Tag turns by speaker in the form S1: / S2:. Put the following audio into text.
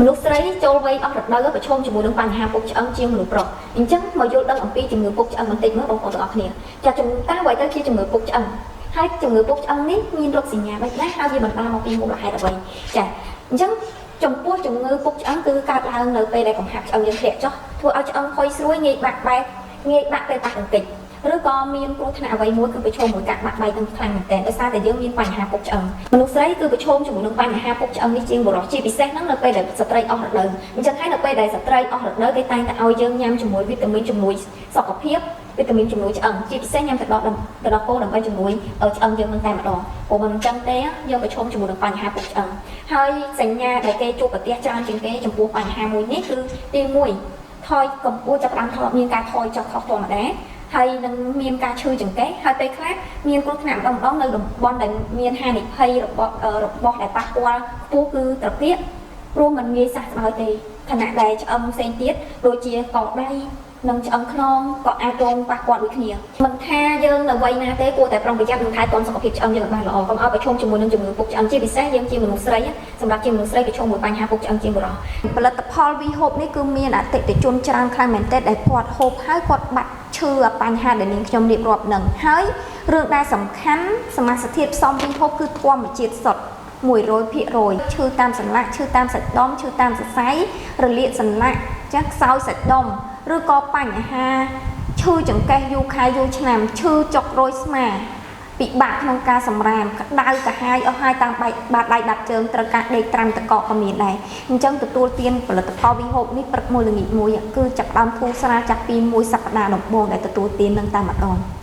S1: មនុស្សស្រីចូលវ័យអស់រដូវប្រឈមជាមួយនឹងបញ្ហាពុកឆ្អឹងជាងមនុស្សប្រុសអញ្ចឹងមកយល់ដឹងអំពីជំងឺពុកឆ្អឹងបន្តិចមើលបងប្អូនទាំងអស់គ្នាចាជំងឺតើអ្វីទៅជាជំងឺពុកឆ្អឹងហើយជំងឺពុកឆ្អឹងនេះមានរោគសញ្ញាបែបណាហើយវាបណ្ដាលមកពីមូលហេតុអ្វីចាអញ្ចឹងចំពោះជំងឺពុកឆ្អឹងគឺកើតឡើងនៅពេលដែលកំហាប់ឆ្អឹងយើងធ្លាក់ចុះធ្វើឲ្យឆ្អឹងហុយស្រួយងាយបាក់បែកងាយបាក់ពេលប៉ះទង្គិចឬក៏មានគ្រោះថ្នាក់អ្វីមួយគឺប្រឈមមួយការបាក់បែកនឹងខ្លាំងមែនទែនដោយសារតែយើងមានបញ្ហាពុកឆ្អឹងមនុស្សស្រីគឺប្រឈមជាមួយនឹងបញ្ហាពុកឆ្អឹងនេះជាងបុរសជាពិសេសហ្នឹងនៅពេលដែលស្ត្រីអស់រដូវអញ្ចឹងហើយនៅពេលដែលស្ត្រីអស់រដូវគេតែងតែឲ្យយើងញ៉ាំជាមួយវីតាមីនជំនួយសុខភាពវីតាមីនជំនួយឆ្អឹងជាពិសេសញ៉ាំទឹកដោះទឹកដោះគោដើម្បីជំនួយឆ្អឹងយើងនឹងតែម្ដងព្រោះមិនអញ្ចឹងទេយើងប្រឈមជាមួយនឹងបញ្ហាពុកឆ្អឹងហើយសញ្ញាដែលគេជួបប្រទះច្រើនជាងគេចំពោះបញ្ហាមួយនេះគឺទី1ថយកម្ពស់ចាប់ផ្ដើមថយមានការថយចុះខុសធម្មតាហើយនឹងមានការឈឺចង្កេះហើយពេលខ្លះមានគ្រោះថ្នាក់ម្ដងម្ដងនៅតំបន់ដែលមានហានិភ័យរបស់របស់ដែលប៉ះពាល់ខ្ពស់គឺត្រគាកព្រោះมันងាយសះស្បើយទេខណៈដែលឆ្អឹងផ្សេងទៀតដូចជាកដៃនិងឆ្អឹងខ្នងក៏អាចរងប៉ះពាល់ដូចគ្នាមិនថាយើងនៅវ័យណាទេគួរតែប្រុងប្រយ័ត្ននិងថែទាំសុខភាពឆ្អឹងយើងឲ្យបានល្អកុំឲ្យប្រឈមជាមួយនឹងជំងឺពុកឆ្អឹងជាពិសេសយើងជាមនុស្សស្រីសម្រាប់ជាមនុស្សស្រីប្រឈមមួយបញ្ហាពុកឆ្អឹងជាងបុរស
S2: ផលិតផលវីហូបនេះគឺមានអតិថិជនច្រើនខ្លាំងមែនទែនដែលគាត់ហូបហើយគាត់បាត់ឈឺអាបញ្ហាដែលនាងខ្ញុំរៀបរាប់នឹងហើយរឿងដែលសំខាន់សមាសធាតុផ្សំវីហូបគឺធម្មជាតិសុទ្ធ100%ឈឺតាមសន្លាក់ឈឺតាមសាច់ដុំឈឺតាមសរសៃរលាកសន្លាក់ចាស់ខ្សោយសាច់ដុំឬក៏បញ្ហាឈឺចង្កេះយូរខែយូរឆ្នាំឈឺចុករយស្មា ពិបាកក្នុងការសម្រាមក្តៅកាហាយអស់ហើយតាមបែកបាតដៃបាតជើងត្រូវការដេកត្រាំតកកក៏មានដែរអញ្ចឹងទទួលទានផលិតផលវីហូបនេះព្រឹកមួយល្ងាចមួយគឺចាប់ផ្ដើមធូរស្រាលចាប់ពីមួយសប្តាហ៍ដំបូងដែលទទួលទាននឹងតែម្ដង។